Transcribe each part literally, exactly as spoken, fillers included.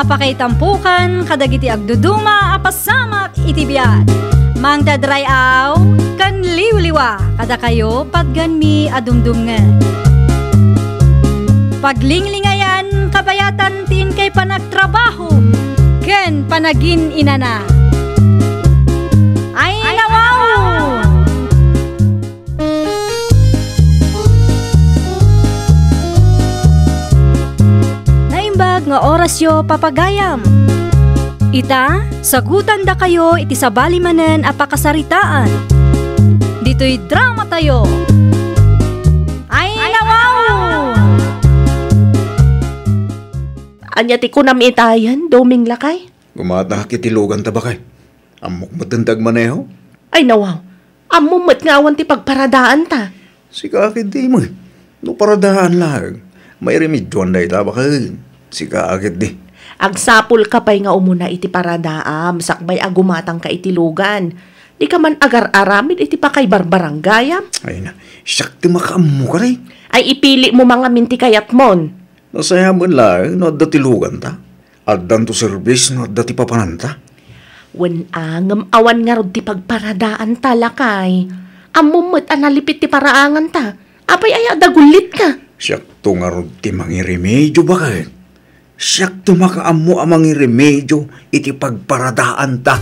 Pakaitampukan kadagiti agduduma a pasamak iti biag. Mangted ray-aw ken liwliwa kadakayo patganmi a dumdumngeg. Paglinglingayan kabayatan ti inkay panagtrabaho ken panagin-inana. Ay, nawaw! Naimbag nga orasyo, papagayam. Ita, sagutandakayo iti sabali manen a pakasaritaan. Ditoy dramatayo. Ay, nawaw! Ania ti kunam itayen, Doming lakay? Gumatangak iti luganta, bakay. Ammok met ti agmaneho. Ay, nawaw. Ammom met nga awan ti pagparadaanta. Sika ketdi, Imoy. No paradaan laeng, mairemedioan dayta, bakay. Sika ketdi. Agsapulka pay nga umuna iti paradaam, sakbay a gumatangka iti lugan. Dika man agar-aramid iti pakaibarbaranggayam. Ay na, siak ti makaammo kadi. Ay, ipilimo mangamin ti kayatmon. Nasayaat laeng no adda ti luganta. Addanto serbis no adda ti papananta. Wen a, ngem awan ngarud ti pagparadaanta, lakay. Ammom met a nalipit ti paraanganta. Apay aya a dagullitka? Siakto ngarud ti mangiremedio, bakay. Siakto makaammo a mangiremedio iti pagparadaanta.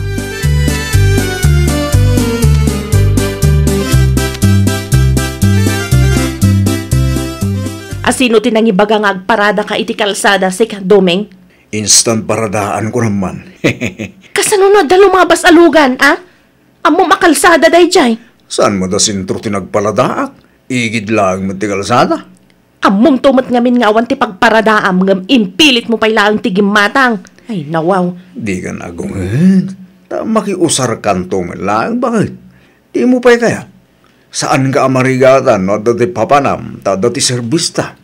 A sino ti nangibaga nga agparadaka iti kalsada, sika, Doming? Instant paradaan ko naman. Kasano no adda lumabas a lugan, a? Ammom a kalsada daydiay. Saan met a sentro ti nagparadaak? Igid laeng met ti kalsada. Ammomto met ngamin nga awan ti pagparadaam ngem impilitmo pay laeng ti gimmatang. Ay, nawaw. Dikan agungen. Ta makiusarkanto met laeng, bakay. Dimo pay kayat? Saanka a marigatan no adda ti papanam ta adda ti serbista.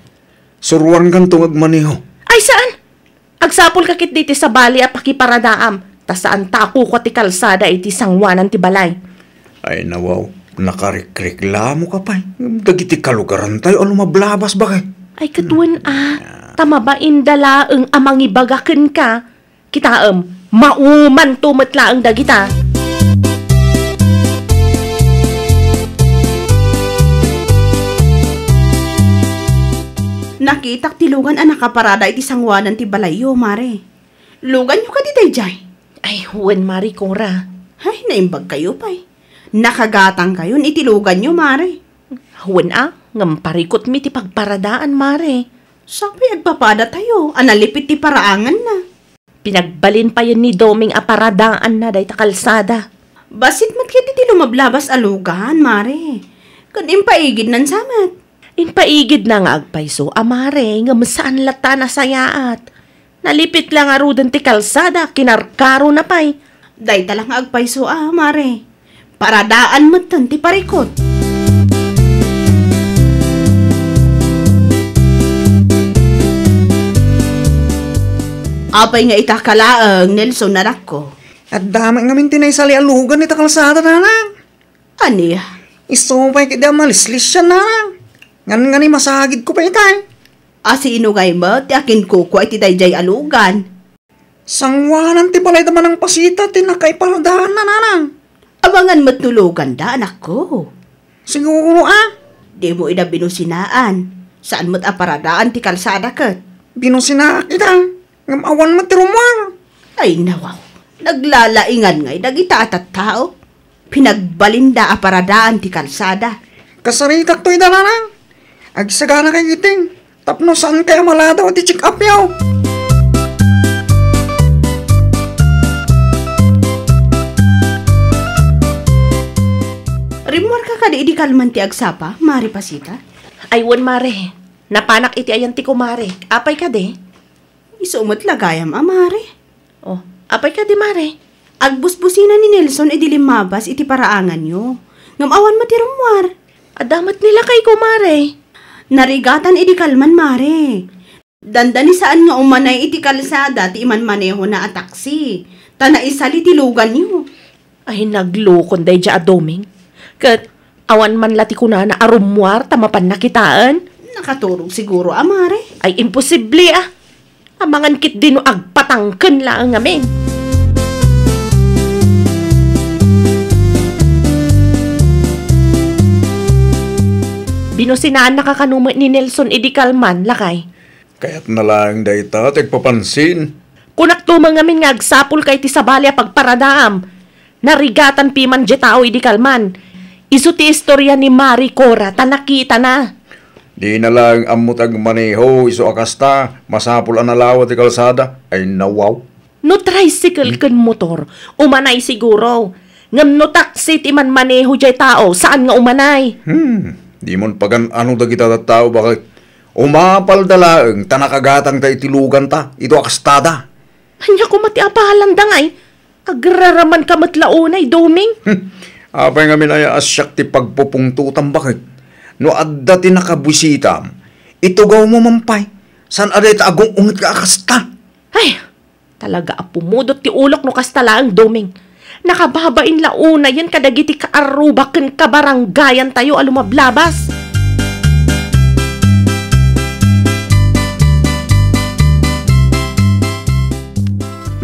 Suroankanto nga agmaneho. Ay, saan? Agsapulka ketdi iti sabali a pakiparadaam, ta saanta a kukua ti kalsada iti sangoanan ti balay. Ay, nawaw, nakarikriklamoka pay. Ngem dagiti kalugarantayo a lumablabas, bakay. Ay, ket wen a, ta mabainda laeng a mangibaga kenka. Kitaem, maumanto met laeng dagita. Nakitak ti lugan a nakaparada iti sangoanan ti balayyo, Mare. Luganyo kadi daydiay? Ay, wen, Mare Cora. Ay, naimbagkayo pay. Nakagatangkayon iti luganyo, Mare. Wen a, ngem parikutmi ti pagparadaan, Mare. Sapay agpapadatayo a nalipit ti paraanganna. Pinagbalin payen ni Doming a paradaanna dayta kalsada. Bassit met ketdi ti lumablabas a lugan, Mare. Ket impaigidnan sa met. Impaigidna nga agpayso a, Mare, ngem saan latta a nasayaat. Nalipit la ngaruden ti kalsada, kinarkarona pay. Dayta la nga agpayso a, Mare. Paradaan metten ti parikut. Apay nga ita ka laeng, Nelson, anakko? Adda met ngamin ti naisali a lugan ita kalsada, nanang. Ania? Isu pay ketdi a malislisian, nanang. Ngan-, ngani masagidko pay itay. A sino ngay met ti akinkukua iti daydiay a lugan? Sangoanan ti balay da Manang Pasita ti nakaiparadaanna, nanang. Amangan met no luganda, anakko. Siguro a. Dimo ida binusinaan. Saan met a paradaan ti kalsada ket. Binusinaak ida. Ngem awan met ti rummuar. Ay, nawaw. Naglalaingan ngay dagita a tattao. Pinagbalinda a paradaan ti kalsada. Kasaritakto ida, nanang. Agsagana kay iting tapno saan kay a maladaw ti check-up yo. Rimmuarka kadi idi kalman ti agsapa, Mare Pasita? Ay, wen, Mare. Napanak iti ayan ti kumare. Apay kadi? Isu met la gayam a, Mare. Oh, apay kadi, Mare? Agbusbusina ni Nelson idi limmabas iti paraanganyo. Ngem awan met ti rummuar. Adda met ni lakayko, Mare. Narigatan idi kalman, Mare. Dandani saan nga umanay iti kalsada ti imanmanehona a taksi, ta naisali ti luganyo. Ay, naglukon daydiay a Doming. Ket awan man la ti kunana a rummuar ta mapanna kitaen. Nakaturog siguro a, Mare. Ay, imposible a. Amangan ketdi no agpatangken laeng ngamin. Binusinaannaka kano met ni Nelson idi kalman, lakay? Kayatna laeng dayta ti agpapansin. Kunakto met ngamin nga agsapulka iti sabali a pagparadaam. Narigatan piman diay tao idi kalman. Isu ti istorya ni Mari Cora ta nakitana. Dina laeng ammo ti agmaneho isu a kasta, masapul a nalawa ti kalsada. Ay, nawaw. No tricycle ken motor, umanay siguro. Ngem no taxi ti manmaneho diay tao, saan nga umanay? Hmm, dimon pagan-ano dagita tattao, baket. Umapalda laeng ta nakagatangta iti luganta, ito a kastada. Ania koma ti apalanda ngay? Agraramanka met la unay, Doming. Hmm. Apay ngamin aya a siak ti pagpupungtotam, baket? No adda ti nakabisitam, itugawmo man pay. Saan a dayta agung-ungetka a kasta? Ay, talaga a pumudot ti ulok no kasta laeng, Doming. Nakababain la unayen kadagiti kaarruba ken kabarangayantayo a lumablabas.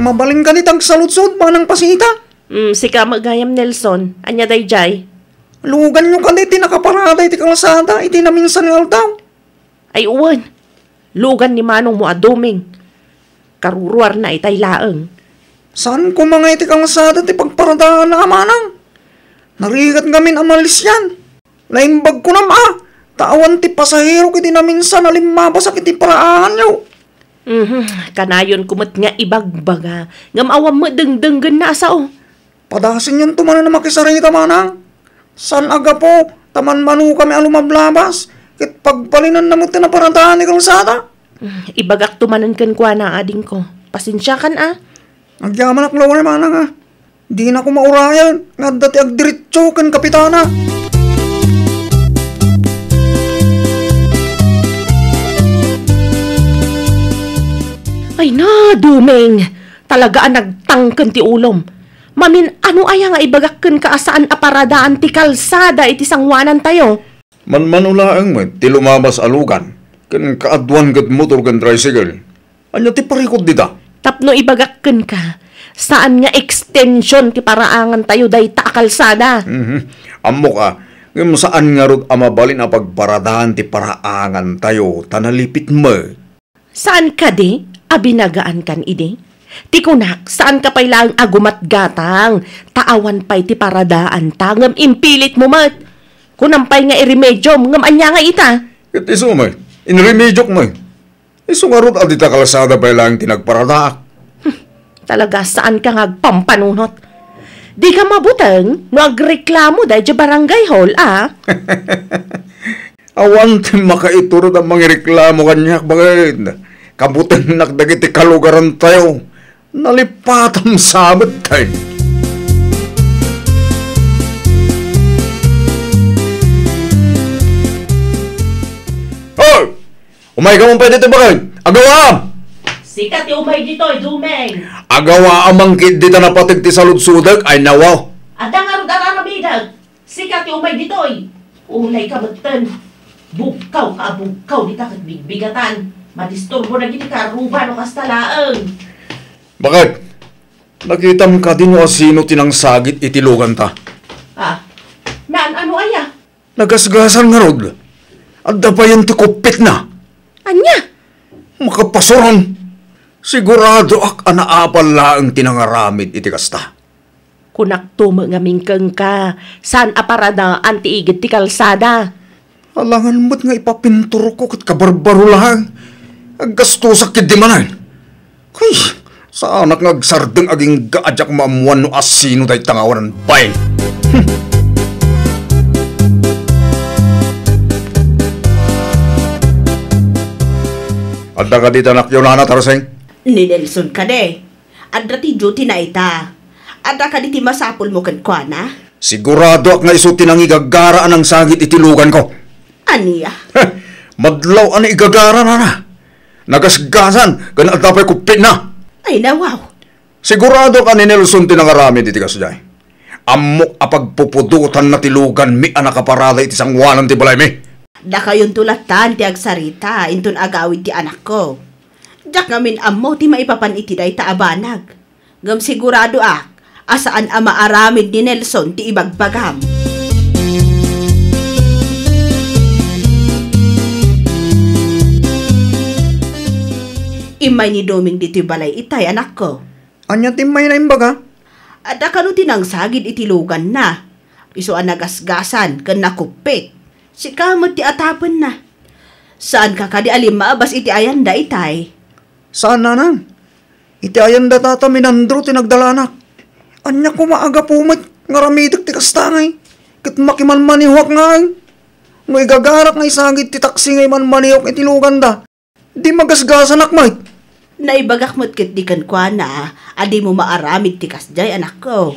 Mabalin kadi ti agsaludsod, Manang Pasita? Hmm, sika met gayam, Nelson. Ania daydiay? Luganyo kadi ti nakaparada iti kalsada iti naminsan nga aldaw? Ay, wen. Lugan ni manongmo a Doming. Karuruarna itay laeng. Saan koma nga iti kalsada ti pagparadaanna a manang? Narigat ngamin a malisian. Naimbag kunam a, ta awan ti pasahero iti naminsan a limmabasak iti paraanganyo. Mhm, kanayonko met nga ibagbaga, ngem awan met dengdenggenna a sao. Padasenyonto manen a makisarita, manang. Saan a gapu ta manmanokami a lumablabas, ket pagbalinenna met ti naparadaan ti kalsada. Ibagakto manen kenkuana, adingko. Pasensiakan a. Agyamanak la unay, manang a. Dinako maurayan nga adda ti agdiretso ken kapitana. Ay na, Doming! Talaga a nagtangken ti ulom. Mamin-ano aya nga ibagak kenka a saan a paradaan ti kalsada iti sangoanantayo? Manmano laeng met ti lumabas a lugan, ken kaaduan ket motor ken tricycle. Ania ti parikut dita? Tapno ibagak kenka, saan nga ekstension ti paraangantayo dayta a kalsada. Mhm. Ammok a, ngem saan ngarud a mabalin a pagparadaan ti paraangantayo ta nalipit met. Saan kadi a binagaankan idi? Ti kunak, saan ka pay laeng a gumatgatang, ta awan pay ti paradaanta, ngem impilit mo met. Kunam pay nga iremediom, ngem ania nga ita? Ket isu met, inremediok met. Isu ngarud a dita kalsada pay laeng ti nagparadaak. Hmm, talaga saan ka nga agpampanunot. Di ka mabuteng no agreklamo daydiay barangay hall, a? Awan ti makaiturod a mangireklamo kaniak, baket. Kabutengnak dagiti kalugarantayo. Nalipatam sa met, tay. Hoy! Umayka man pay ditoy, baket. Agawaam! Sika ti umay ditoy, Doming. Agawaam man ketdi ta napateg ti saludsodek, ay nawaw. Adda ngarud a raramidek. Sika ti umay ditoy. Unay ka metten. Bugkaw ka a bugkaw dita ket bigbigatan. Madisturbo dagiti kaarruba no kasta laeng. Baket, nakitam kadi no asino ti nangsagit iti luganta? Ah, naan-ano aya? Nagasgasan ngarud. Adda payen ti kuppitna. Ania? Makapasuron. Siguradoak a naapal laeng ti nangaramid iti kasta. Kunakto met ngamin kenka, saan a paradaan ti igid ti kalsada. Alangan met nga ipapinturko ket kabarbaro laeng. Aggastosak ketdi manen. Ay, saanak nga agsardeng agingga a diak maammuan no asino dayta nga awanan bain. Hmm. Adda kadi ti anakyo, Nana Tarsing? Ni Nelson kadi. Adda ti duty na ita. Adda kadi ti masapulmo kenkuana? Siguradoak nga isu ti nangigagara a nangsagit iti luganko. Ania? Heh, madlaw a naigagara, Nana. Nagasgasan ken adda pay kuppitna. Ay, nawaw. Siguradoak a ni Nelson ti nangaramid iti kasdiay. Ammok a pagpupudotanna ti luganmi a nakaparada iti sangoanan ti balaymi. Dakayonto lattan ti agsarita inton agawid ti anakko. Diak ngamin ammo ti maipapan iti dayta a banag. Ngem siguradoak a saan a maaramid ni Nelson ti ibagbagam. Immay ni Doming ditoy balay itay, anakko. Ania ti immayna imbaga? Adda kano ti nangsagid iti luganna. Isu a nagasgasan ken nakuppit. Sika met ti atapenna. Saanka kadi a limmabas iti ayanda itay? Saan, nanang. Iti ayanda tata, minandro ti nagdalanak. Ania koma a gapu met nga aramidek ti kasta ngay? Ket makimanmanehoak ngay. No igagarak nga isagid ti taksi nga imanmanehok iti luganda, di magasgasanak met. Naibagak met ketdi kenkuana a dimo maaramid ti kasdiay, anakko.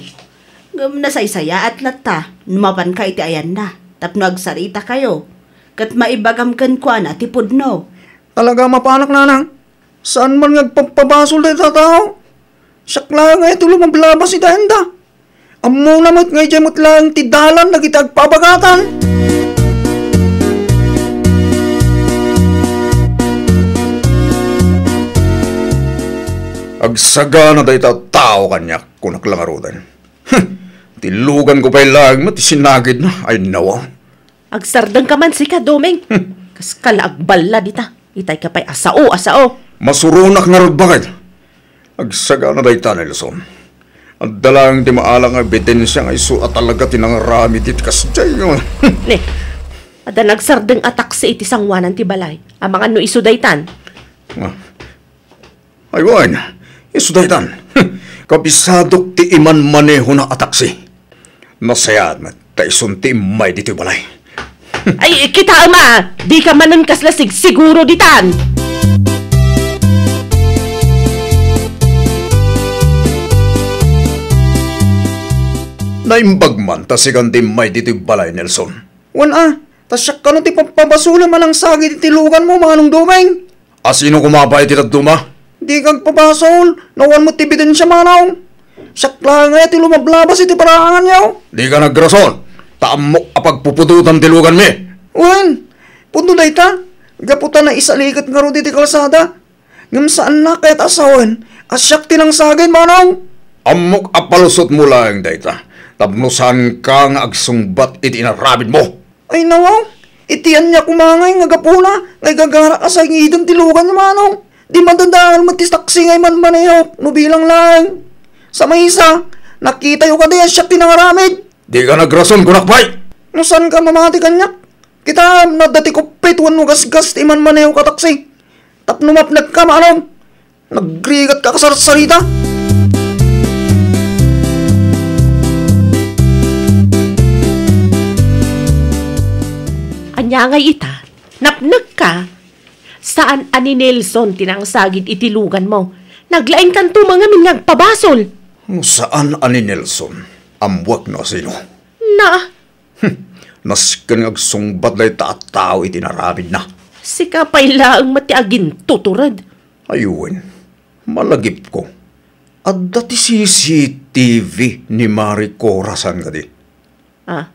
Ngem nasaysayaat latta no mapanka iti ayanna tapno agsaritakayo ket maibagam kenkuana ti pudno. Talaga a mapanak, nanang. Saan man nga agpabpabasol dayta a tao. Siak laeng nga iti lumablabas iti ayanda. Ammona met nga idiay met laeng ti dalan dagiti agpabagatan. Agsagana dayta a tao kaniak, kunak la ngaruden. Hm, ti luganko pay laeng met ti sinagidna, ay nawa. Agsardengka man sika, Doming. Hmm. Kaska la agballa dita. Itayka pay a sao a sao. Masuronak ngarud, baket. Agsagana dayta, Nelson. Adda laeng ti maala nga ebidensia nga isu a talaga ti nangaramid iti kasdiay. Ne, adda nagsardeng a taksi iti sangoanan ti balay. Amangan no isu daytan. Ah. Ay wen, isu daytan. Kabisadok ti imanmanehona a taksi. Nasayaat met ta isun ti immay ditoy balay. Ay, kitaem a, dika manen kasla sigsiguro ditan. Naimbag man ta sikan ti immay ditoy balay, Nelson. Wen a, ta siak kano ti pabpabasolem a nangsagid iti luganmo, Manong Doming. A sino koma pay ti dadduma? Dika agpabasol, no awan met ti ebidensia, manong. Siak laeng ngay ti lumablabas iti paraanganyo. Dika nagrason, ta ammok a pagpuputotam ti luganmi. Wen, pudno dayta, gapu ta naisaliket ngarud iti kalsada. Ngem saannak kayat a sawen a siak ti nangsagid, manong. Ammok a palusotmo laeng dayta, tapno saanka nga agsungbat iti inaramidmo. Ay, nawaw, iti ania koma ngay nga gapuna nga igagarak a sangiden ti lugan ni Manong? Di madadael met ti taksi nga imanmanehok no bilang laeng. Sa maysa, nakitayo kadi a siak ti nangaramid? Dika nagrason, kunak pay! No saanka mamati kaniak, kitaem no adda ti kuppit wenno gasgas ti imanmanehok a taksi. Tapno mapnekka, Manong. Nagrigat ka, kasarsarita! Ania ngay ita? Napnek ka? Saan a ni Nelson ti nangsagid iti luganmo. Naglaingkanto mangamin nga agpabasol. No saan a ni Nelson, ammoak no asino. Na, Hmm, nasken nga agsungbat dayta a tao iti inaramidna. Sika pay laeng met ti agintutured. Ay wen, malagipko. Adda ti C C T V ni Mari Cora, saan kadi? Ah,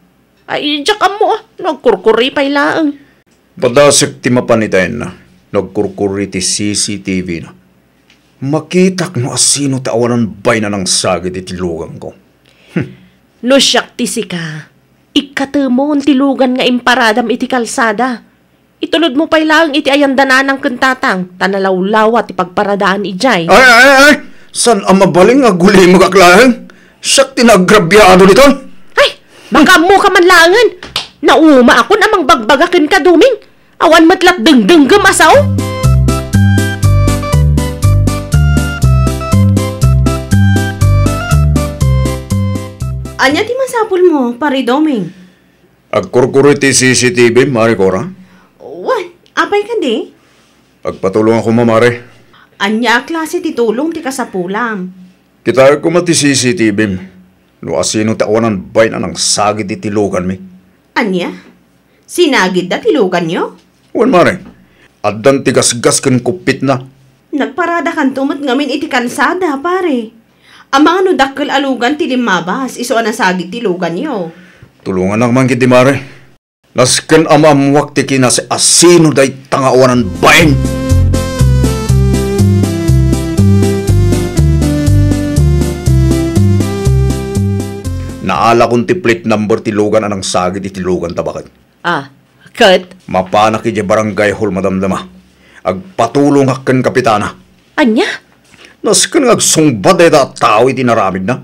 ay, diak ammo, ah, no agkurkuri pay laeng. Padasek ti mapan iti ayanna, no agkurkuri ti C C T V na. Makitak no asino ti awanan bayna nangsagid iti lugangko. Hmm. No siak ti sika, ikkatemon ti lugan nga imparadam iti kalsada. Itulodmo pay laeng iti ayanda nanang ken tatang, ta nalawlawa ti pagparadaan idiay. Ay, ay, ay! Saan a mabalin nga agulimegak laeng? Siak ti naagrabiado diton. Ay, makaammoka man laengen. Naumaakon a mangbagbaga kenka, Doming. Awan met lat dengdenggem a sao. Ania ti masapulmo, Pare Doming? Agkurkuri ti C C T V, Mare Cora. Wen, apay kadi? Agpatulongak koma, Mare. Ania a klase ti tulong ti kasapulam? Kitaek koma ti C C T V. No asino ti awanan bayna nangsagid iti luganmi. Ania? Sinagidda ti luganyo? Wen, Mare. Addan ti gasgas ken kuppitna. Nagparadakanto met ngamin iti kalsada, pare. Amangan no dakkel a lugan ti limmabas isu a nasagid ti luganyo. Tulonganak man ketdi, Mare. Nasken a maammoak ti kinasi-asino dayta nga awanan bain. Naalakon ti plate number ti lugan a nangsagid iti lugan ta baket. Ah, ket? Mapanak idiay barangay hall, madamdama. Agpatulongak ken kapitana. Ania? Nasken nga agsungbat dayta a tao iti inaramidna.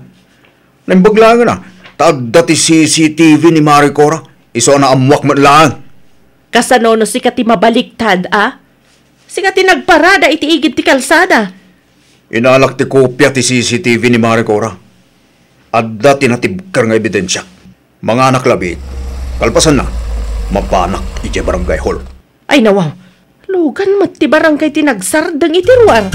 Naimbag laeng a, ta adda ti C C T V ni Mari Cora, isu a naammoak met laeng. Kasano no sika ti mabaliktad, a? Sika ti nagparada iti igid ti kalsada. Inalak ti kopia ti C C T V ni Mari Cora. Adda ti natibker nga ebidensia. Manganak labi. Kalpasanna, mapanak idiay barangay hall. Ay, nawaw. Lugan met ti barangay ti nagsardeng iti ruar.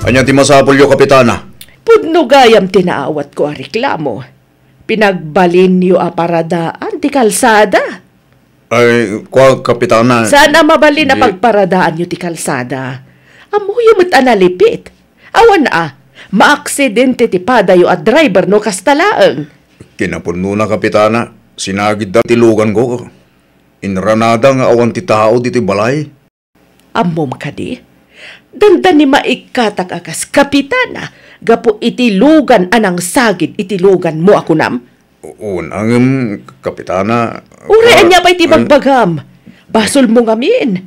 Ania ti masapulyo, Kapitana? Pudno gayam ti naawatko a reklamo. Pinagbalinyo a paradaan ti kalsada. Ay, kua, Kapitana. Saan a mabalin a pagparadaanyo ti kalsada? Ammoyo met a nalipit. Awan a, maaksidente ti padayo a driver no kasta laeng. Kinapudnona, Kapitana, sinagidda ti luganko. Inranada nga awan ti tao ditoy balay. Ammom kadi? Dandani maikkatak a kas kapitana gapu iti lugan a nangsagid iti luganmo a kunam? Wen, ngem, Kapitana, uray ania pay ti bagbagam? Basolmo ngamin.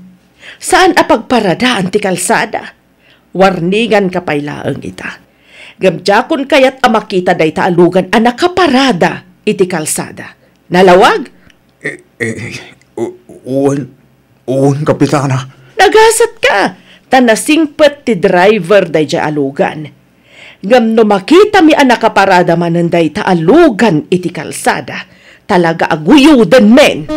Saan a pagparadaan ti kalsada. Warninganka pay laeng ita. Ngem diakon kayat a makita dayta a lugan a nakaparada iti kalsada. Nalawag? Eh, eh, u-, wen, wen, Kapitana. Nagasatka, ta nasingpet ti driver daydiay a lugan. Ngem no makitami a nakaparada manen dayta a lugan iti kalsada, talaga a guyodenmen.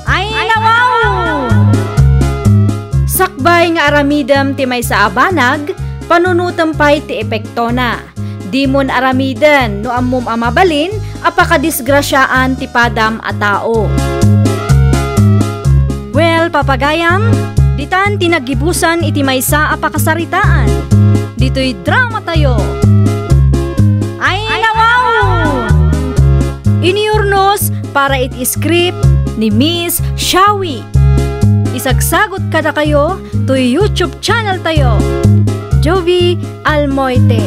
Ay, nawaw! Sakbay nga aramidem ti maysa a banag, panunotem pay ti epektona. Dimon aramiden no ammom a mabalin a pakadisgrasiaan ti padam a tao. Well, papagayam, ditan ti naggibusan iti maysa a pakasaritaan. Ditoy dramatayo. Ay, nawaw! Iniurnos para iti script ni Miss Shawi. Isagsagot kadakayo toy YouTube channel tayo, Jovi Almoite.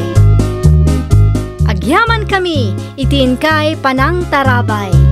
Agyaman kami iti inkay panangtarabay.